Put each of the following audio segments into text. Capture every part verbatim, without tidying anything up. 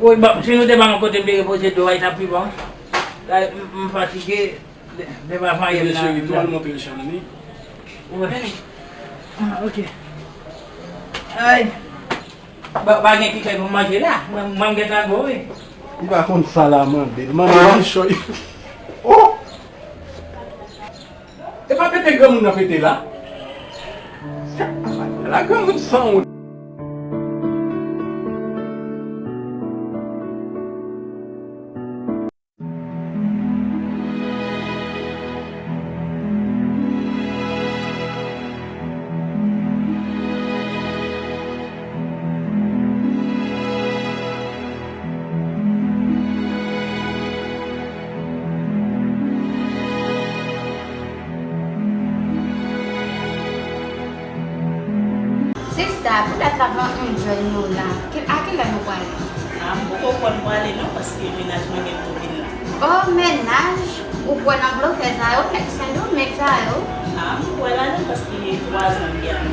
Woy, bon, si nou te ba m kote m te repoze do a, li t ap pi bon. La, m, m fatige, de, de pa fanyen m nan. Cheri, tou al montre l chanm li. Ou konnen? Ah, ok. Ay. Ba, pa gen kikèt pou manje la. Mwen, mwen m gentan gwo, wi. Li pa konn sa la mande. Mande li choy. Oh! E pa pete granmoun nan pete la. La granmoun sanwont. Sista, poutèt la pran yon jèn nou la. Ki, a kilè nou prale? A, m poko kwè m prale non, paske mennaj mwen gen pou vin la. Oh, mennaj? Ou kwè nan blofè sa yo, nèg sendou, nèg sa yo? A, m kwè ladan paske twa zan m gen.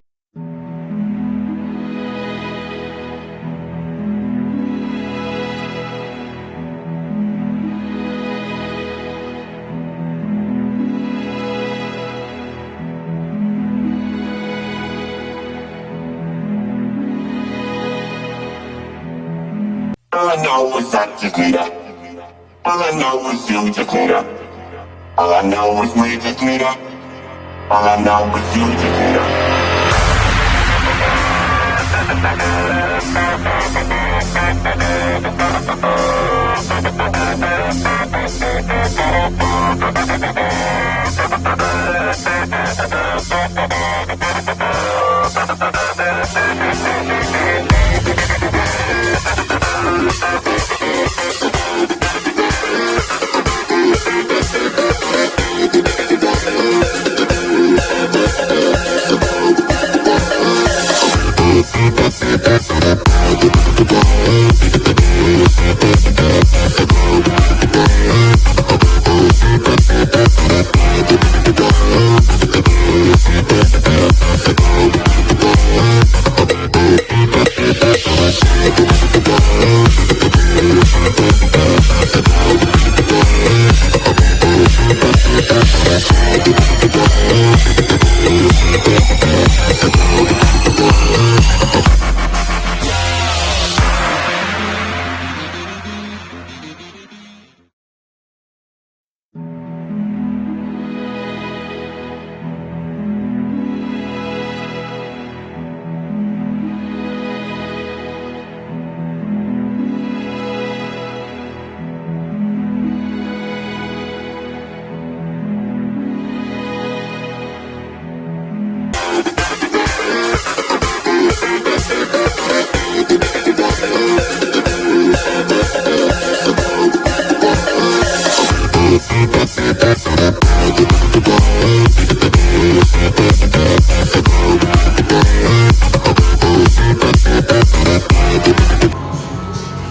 All I know is I just need her. All I know is you just need her. All I know is we just need her. All I know is you just need her.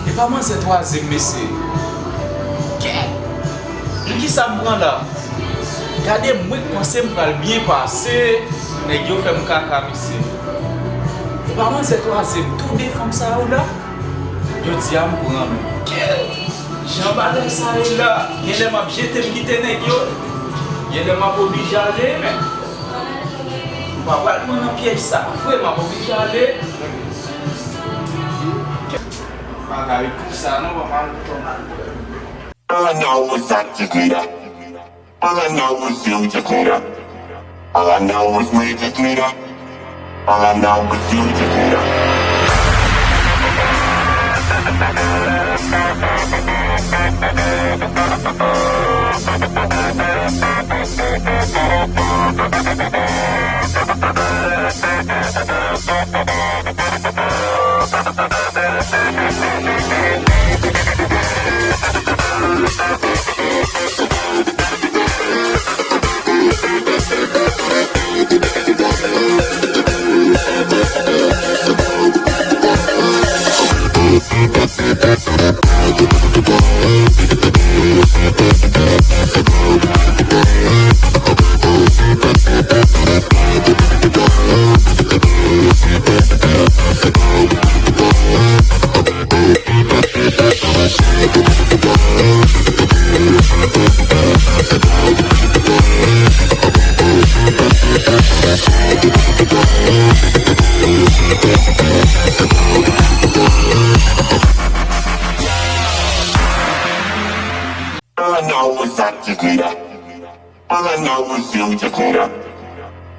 Epa manzè twazyèm, mesye. Kè! Nan kisa m pran la? Gade mwen k panse m pral byen pase, nèg yo fè m kaka, mesye. Epa manzè twazyèm, tou de fanm sa yo la. Jodi a m pran men. Kè! Jan bagay sa ye la, genlè m ap jete m kite nèg yo, genlè m ap oblije ale, men m pa pral pran nan pyèj sa vre, m ap oblije ale. Bagay pou sa non, papa, m tonbe. All I know is I just need her. All I know is you just need her. All I know is we just need her. All I know is you just need her. All I know is I just need her. All I know is you just need her.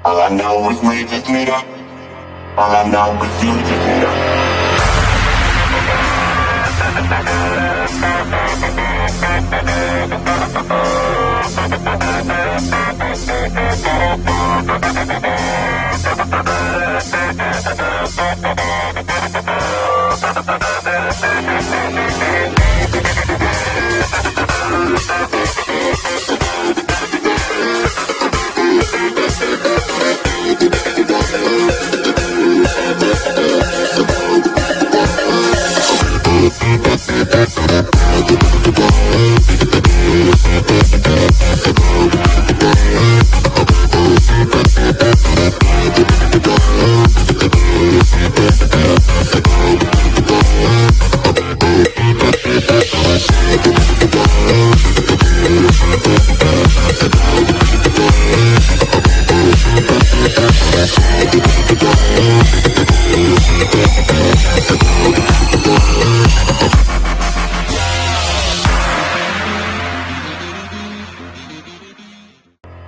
All I know is we just need her. All I know is you just need her.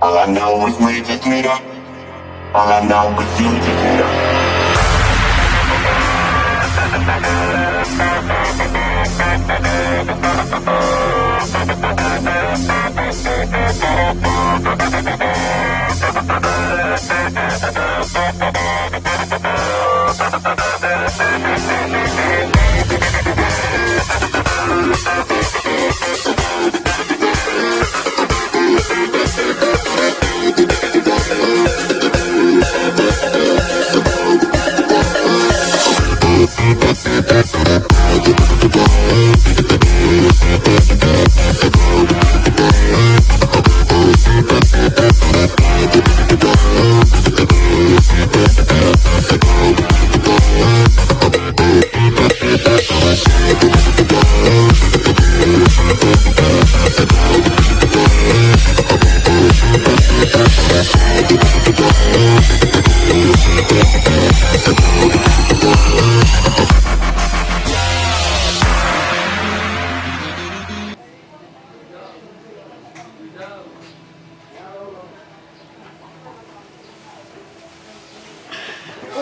All I know is we just need her. All I know is you just need her.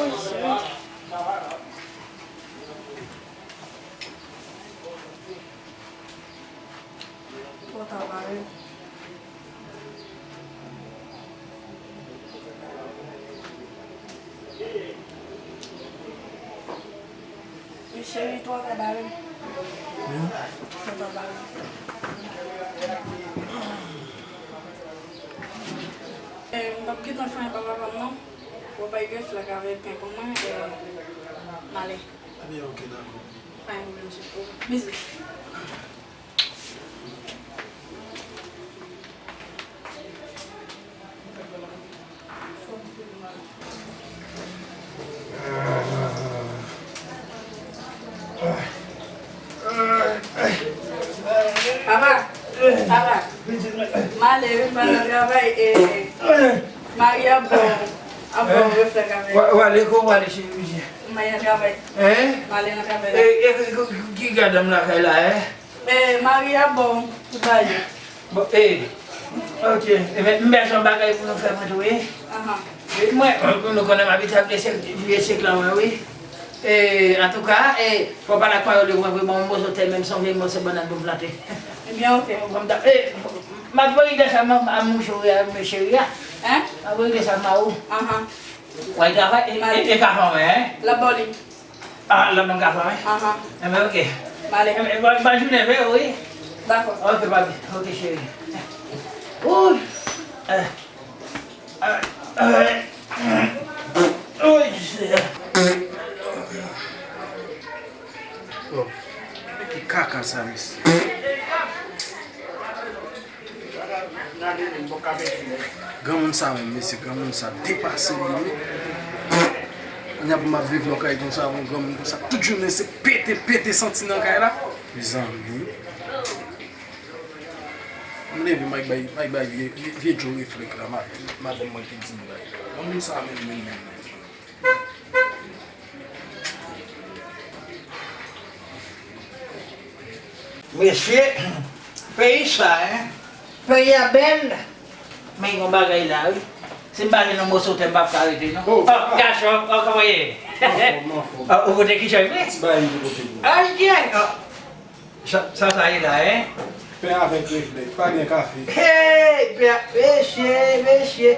Wi, cheri. Twò ta ba yo. Wi, cheri, twò ta ba yo. Twò ta ba yo. Eh, m p ap gentan fè anyen pa papa m non. Ou pa grefye la ka fè pen pou mwen, eh, m ale. Ebyen, ok, dakò. Pa gen pwoblèm, cheri. Mizik. Papa, papa, m ale wi, m al nan travay, e Maria bon, ap bon reflèk avèk. W ale, kote w ale, cheri? M ale nan travay. Hein? M ale nan travay la. E, e, ki, ki, ki gadan m lakay la, hein? E, Maria bon, tout bagay. Bon, e, ok. Ebyen, m bèl jan bagay pou nou fè mwen tou, wi. Ahan. E mwen, nou konnen m abitye ap vye sèk, vye sèk la, mwen, wi. E, antouka, e, fò w pale ak Mayoli pou mwen, pou bon, m bezwen tèl menm sonje m se bannann pou m plante. Ebyen, ok. Fò m ta, e, m ap voye lide sa, m, a mouche wi, a mesye wi a. Hein? M ap voye lide sa, m a ou. Ahan. W al travay, e, e, e ka fè mwen, hein? L ap ba w li. Ah, la bank avan, wi. Ahan. Enben, ok. M ale. Enben, bòn, bòn jounen, wi, wi. Dakò. Ok, papi. Ok, cheri. Ouy. Eh. Ah, eh. Ouy, Seyè. Bon. Ki kaka sa, mesye? Granmoun sa menm, mesye, granmoun sa depase li, wi. Kounye a pou m ap viv nan kay konsa, yon granmoun konsa, tout jounen se pete, pete santi nan kay la. Mezanmi. M leve, m al bay, m al bay vye, vye, vye Joe reflèk la, ma-, madanm mwen te di m bay. Granmoun sa menm, menm, menm, menm. Mesye, peyi sa, en, peyi a bèl. Men yon bagay la, wi. Si m pa jwenn yon moso tè, m p ap ka rete, non. Oh, papa. Gason, oh, kòman ye? Anfòm, anfòm. Ah, ou pote kichòy vre? Ti bagay m te pote pou ou. Ay, ay, oh. Sa, sa, sa ye la, en? Pen avèk reflè, pa gen kafe. Hey, pen, mesye, mesye.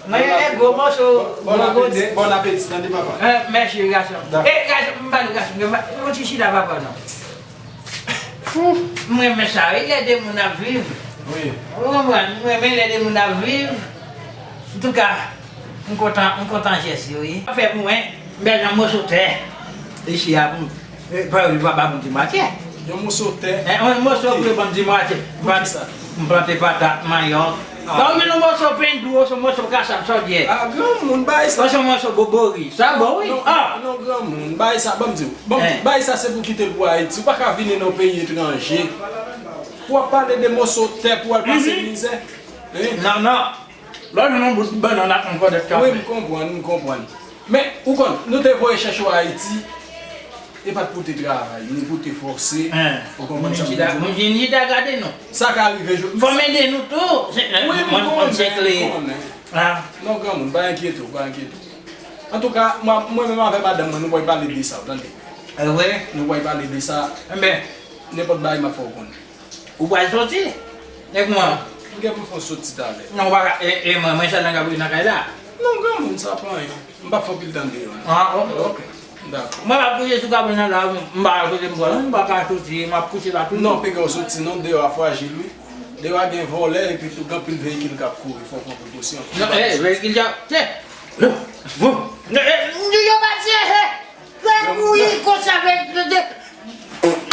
Mwen, e gwo moso, bon, bon apeti, bon apeti, tande papa. Eh, mèsi, gason. Dakò. Eh, gason, m pale gason, m, yon ti chita papa, non. M renmen sa, wi, lè de moun ap viv. Wi. Ou konprann? M renmen lè de moun ap viv. Antouka, m kontan, m kontan jès yo, wi. Anfen, mwen, m bèl nan moso tè. Isi a, m, e, pa, li pa ba moun ti mwatye. Yon moso tè. E, yon moso pou yo ban m ti mwatye. Pou ki sa? M plante patat, manyòk. Ah. Ba w vin yon moso pendou, yon moso kasab, sa w di. Ah, granmoun, bay sa. Yon moso bobori. Sa bon, wi. Non, ah, non, granmoun, bay sa, ban m di w. Bon, eh, bay sa se pou kite l pou Ayiti. Ou pa ka vini nan peyi etranje. Pou w ap pale de moso tè pou w al pase mizè. Hein? Non, non. Lè w jwenn yon bout bannann ak yon kòdèt kafe. Wi, m konprann, m konprann. Men, ou konn, nou te voye chèche w Ayiti, e pa t pou te travay, ni pou te fòse, ou konprann sa m vle di? Moun chita gade nou. Sa ka rive jodi. Fò m ede nou tou. Wi, m konnen, m konnen. Non, granmoun, pa enkyete w, pa enkyete w. Antouka, mwen, mwen menm avèk madanm mwen, nou pral pale de sa, w tande? E vre? Nou pral pale de sa. Enben. Nenpòt bagay m ap fè w konnen. Ou pral soti? E kouman? M gen pou m fè yon soti talè. Non, ou pa ka, e, e mwen, mwen sèl nèg ap rete nan kay la? Non, granmoun, sa pa anyen. M p ap fè anpil tan deyò, non. Ah, ok, ok. Dakò. Mwen m ap kouche sou kabann nan la, m pa al kote m pral, non, m pa ka soti, m ap kouche la tou. Non, piga w soti, non, deyò a frajil, wi. Deyò a gen vòlè, epi tou, gen anpil veyikil k ap kouri, fò w pran prekosyon. Non, eh, veyikil sa, tè, yo, yo, yo pa tiye, eh. Lè m mouri konsa, fè de,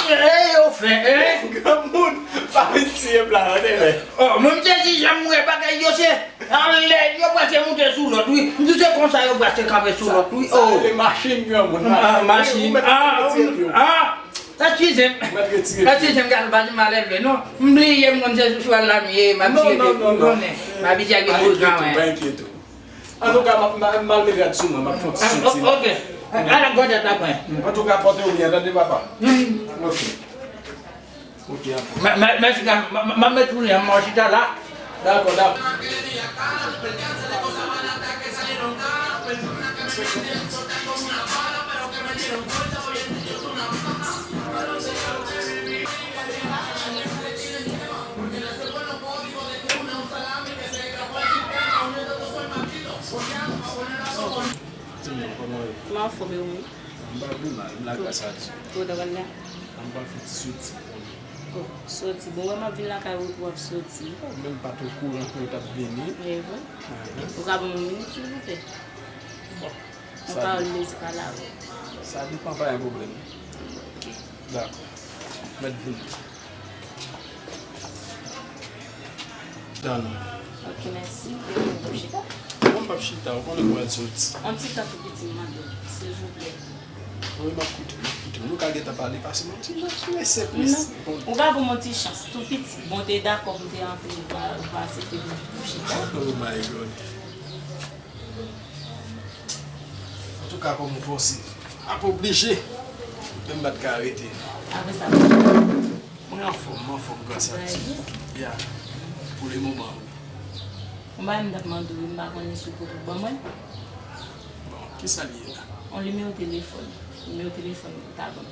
e, yo fè, en? Granmoun, pa vin tiye m la, tande, men. Oh, mwen, m te di, jan m wè bagay yo, se anlè, yo prèske moute sou lòt, wi. M di, se konsa yo prèske kanpe sou lòt, wi. Oh. Sa rele machin, granmoun. Ah, machin. Ou mèt retire pye w. Ah, eskize m. Ou mèt retire pye w. Eskize m, gason, pa di m alève, non. M bliye, m konn se sou chwal la m ye, m ap tiye pye m, ou konnen. M abitye ak de bouzwen, wi. Pa enkyete w, pa enkyete w. Antouka, m ap, m ap, m al met rad sou mwen, m ap fè yon ti soti. Ah, o-, ok. Ala gòdèt la pran. Antouka, pòte w byen, tande, papa? Ok. Ok, anfòm. Mè, mè, mèsi, m, m, m ap met tounen, m ap chita la. Dakò, dakò. Kòman w ye? Mwen anfòm, e ou menm? M pa pi mal, m la gras a Dye. Kote w pral la? M pral fè ti soti. Oh, soti. Bon, wè m ap vin lakay ou, ou ap soti. Ou menm pa t okouran ke w t ap vini. E vre? Ou ka ban m yon minit, silvouplè? Bon. Yon pawòl medikal avè w. Sa depan, pa gen pwoblèm. Ok. Dakò. Mèt vini. Chita non. Ok, mèsi. Depi w chita. Bon, m p ap chita, ou konnen m pral soti. Yon ti tan tou piti m mande w, silvouplè. Wi, m ap koute, m ap koute. Nou ka gentan pale, pase m yon ti mesye, plis. Non. Ou ka ban m yon ti chans, tou piti. Bon, te dakò pou m te antre, ou pa, ou pa aksepte pou m chita. Oh my God. Antouka, kòm ou fòse, m ap oblije. Men m pa t ka rete. Apre sa, mwen anfòm, mwen anfòm gras a Dye. Ya. Pou le moman, wi. Yon bagay m t ap mande w, m pa konnen si w kote w ban mwen. Bon, kisa l ye la? Yon nimewo telefòn. Nimewo telefòn ou ta ban m.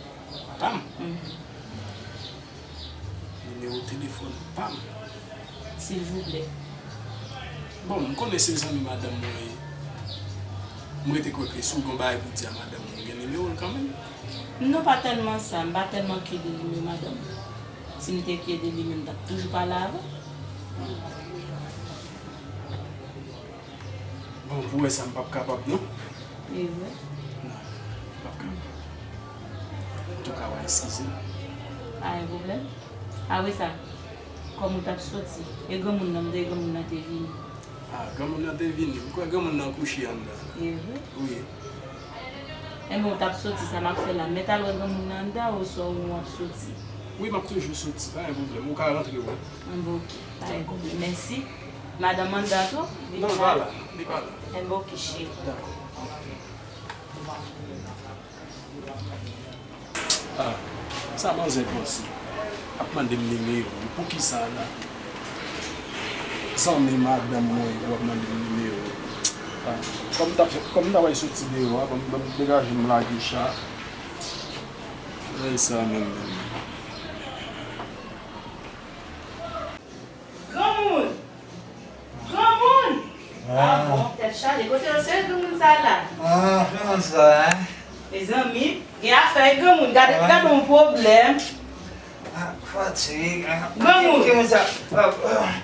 Pa m? Mhm. Nimewo telefòn pa m. Silvouplè. Bon, m konnen se zanmi madanm mwen ye. M rete kwè ke si w gen yon bagay pou w di a madanm ou, w gen nimewo l kanmenm. Non, pa tèlman sa, m pa tèlman kye de nimewo madanm mwen. Si m te kye de li menm, m t ap toujou pale avè l. Bon, pou wè sa, m p ap kapab, non. E vre? Non, m p ap kapab. Antouka, w a eskize m. Pa gen pwoblèm. Apre sa, kòm ou t ap soti, e granmoun nan, m tande granmoun nan te vini. Ah, granmoun nan te vini. M kwè granmoun nan kouche anndan. E vre? Wi. Enben, ou t ap soti, sa m ap fè la? M mèt al wè granmoun nan anndan, oswa ou menm w ap soti? Wi, m ap toujou soti, pa gen pwoblèm. Ou ka rantre, wi. Enben, ok, pa gen pwoblèm. Mèsi. Madanm anndan tou? Li pa la? Non, li pa la. Enben, ok, cheri. Dakò. Ah, sa manzè panse? Ap mande m nimewo, poukisa la? Zanmi madanm mwen, w ap mande m nimewo. Ah, kòm m ta fè, kòm m ta wè soti deyò a, ban m, ban m degaje m lage cha. Bagay sa menm, menm. Granmoun! Granmoun! Ah bon, tèt chaje. Kote yo se granmoun sa la? Ah, kòman sa, hein? Mezanmi, gen afè wi granmoun. Gade, gade yon pwoblèm. Ah, fatig. Granmoun! Ki moun sa?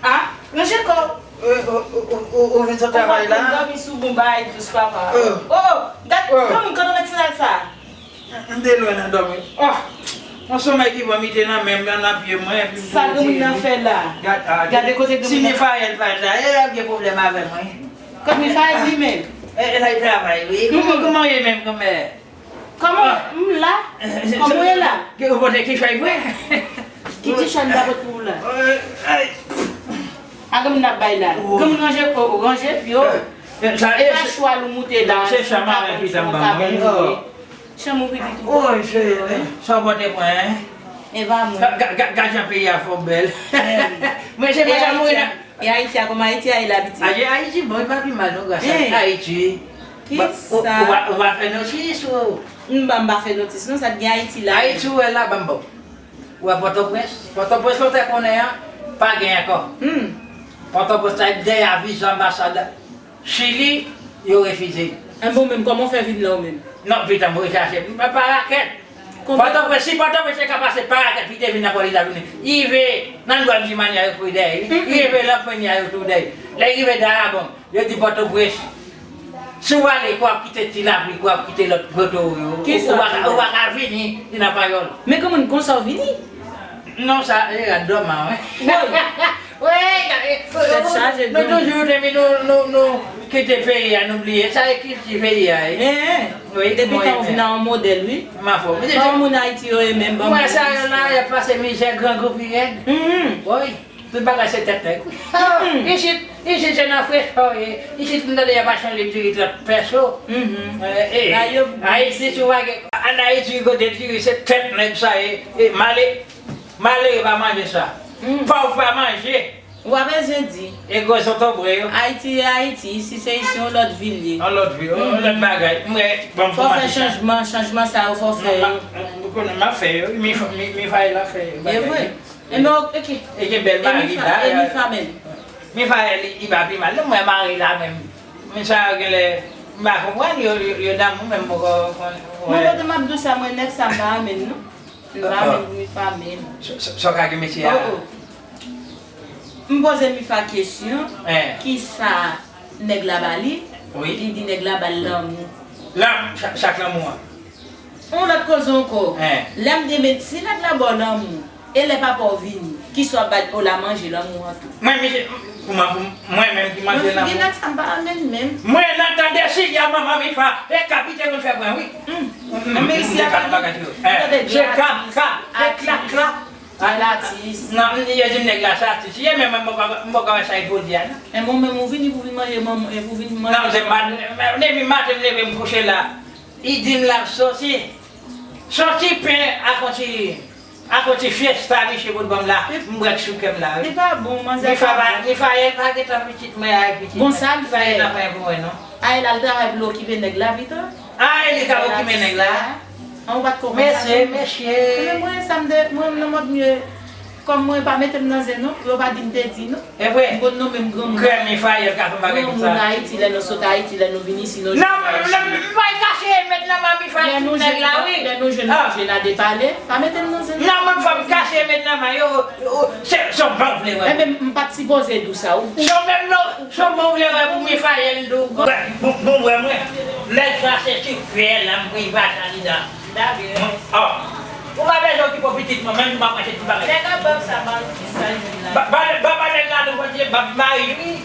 Ah, ranje kò w. Ou vin sot travay la? Ou pa konn dòmi sou bon bagay dous papa. Oh, gade, granmoun, kote w met sandal sa? M te lwen nan dòmi. Oh! Yon somèy ki pran m, li te nan men m, nan pye mwen, epi m te retire li. Sa granmoun nan fè la? Gade kote granmoun nan. Si Mifayèl pa t la, e ap gen pwoblèm avè mwen. Kot Mifayèl li menm? E, e la, li travay, wi. Kòman, kòman w ye menm, kòmè? Kòman m la? Kòman w ye la? Ou pote kichòy vre? Ki kichòy m ta pote pou ou la? A granmoun ap bay la. Granmoun ranje kò, ranje pye w. E pa chwal ou moute la, se yon kabann, se yon kabann. Chanm ou pi pitit ou. Woy, se sa w pote mwen, en? E pa mwen. Gad jan peyi a fè w bèl. Mwen, se mwen sa mouri la. E Ayiti a, kòman Ayiti a ye la, pitit? Ayiti bon, li pa pi mal, non, gras a Ayiti. Kisa? Ou pa fè notis, ou? M pa, m pa fè notis, non, sa k gen Ayiti la. Ayiti, ou wè la, ban m ba w. Ou wè Pòtoprens? Pòtoprens, ou te konnen an, pa gen ankò. Pòtoprens, sa dèyè viza anbasad Chili, yo refize. Enben, ou menm, kòman w fè vin la, ou menm? Non, pitit, m rechache. M pa, pa rakèt. Pòtoprens, si Pòtoprens te ka pase pa rakèt, li te vin nan Pòtoprens, li te vin. Li rive nan Dwàn Jimani a, yo kouri dèyè li. Li rive Lapenya, yo tou dèyè. Lè li rive Dayabon, yo di Pòtoprens. Si w ale, w ap kite Ti Lapli, w ap kite lòt gwo towo yo. Ou pa ka, ou pa ka vini, vin nan Panyòl. Men kòman konsa w vini? Non, sa, e rad dòman, wi. Wi, gade, nou toujou depi nou, nou, nou kite peyi a, nou bliye. Sa e kilti peyi a, wi. Depi tan ou vin a yon modèl, wi. M anfòm. Pa yon moun Ayiti yo ye menm, ban m sa yo la, y ap pase mizè, grangou pi rèd. Wi, tout bagay se tèt nèg. Isit, isit se nan frechè w ye. Isit m tande y ap achte yon liv diri trant pèso. Ayiti, si w pa gen, ann Ayiti, kote diri, se tèt nèg sa ye. E male, malere pa manje sa. Pòv pa manje. Ou pa bezwen di. E gwo zotobre yo. Ayiti e Ayiti, isi se isi, yon lòt vil ye. Yon lòt vil, yon lòt bagay. M wè, bon, fò w fè chanjman, chanjman sa yo fò w fè yo. M konnen m ap fè yo, mi, mi, mi fay la fè yo. E vre. E non, ok. E gen bèl mari la. E mi fa menm. Mi fay li, li pa pi mal. Non, mwen mari la menm. Men sa yo genlè, m pa konprann, yo, yo, yo damou menm poko konn. Mwen kote m ap di w sa, mwen nèg sa m pa renmen l non. M pa renmen pou mi fa menm. Sa w ka gen mesye a? M poze Mifa kesyon, kisa nèg la ba li? Li di nèg la ba l lanmou. Lanmou, sa, sa k lanmou an? Yon lòt koze ankò. Lè m te met, si nèg la ba w lanmou, e lè papa w vini, kisa w ap ba l? O, l a manje lanmou an tou. Mwen, misye, pou mwen, pou mwen menm ki manje lanmou. Nèg sa m pa renmen l menm. Mwen nan tande si y a manman Mifa, e kapite moun fè pran, wi. Men isi a pa gen, tande, se kap, kap, se klak, klak. Al atis. Non, yo di m nèg la se atis. Ye men mwen, m poko, m poko wè sa y ap di a, non. E mwen menm, ou vini pou vin manje, manman, e pou vin manje. Non, se pa, depi maten m leve m kouche la. Li di m l ap soti. Soti pen ak yon ti, ak yon ti fyèsta misye pot ban m la. M bwè k sou kè m la, wi. Li pa bon, manzè pa bon. Mifa, Mifayèl pa gentan pitit mwen ak pitit mwen. Bon, sa l fè. Li pa gentan pran pou mwen, non. A, e l al travay pou l okipe nèg la pito. A, e li k ap okipe nèg la. An, ou pa t konprann sa menm? Mesye, mesye. Mwen, mwen, sa m de, mwen, nan mòd mye, kòm mwen pa mete m nan zen non, pou yo pa di m te di non. E vre. M konn nonmen m granmoun. Krèm Mifayèl ka fè bagay konsa. Granmoun Ayiti, lè nou sot Ayiti, lè nou vin isi, nou jwenn Ayiti. Non, m pa kache met nan men Mifayèl tout nèg la, wi. Lè nou jwenn manje la depale, pa mete m nan zen non. Non, mwen, fò m kache met nan men yo, yo, se, se yon bon vle wè. Enben, m pa t sipoze di w sa, ou. Se yon menm non. Son bon vle wè pou Mifayèl tou. Bon, bon, wè mwen. Nèg sa se ti vè la m pran li pa jan li dan. Dabè. Oh. Ou pa bezwen okipe pitit mwen, menm si m ap mache tout bagay. Nèg ap ban m sa, ban m ki sa l di la. Ba, ba, ba, ba nèg la nou kontinye, ba mari wi.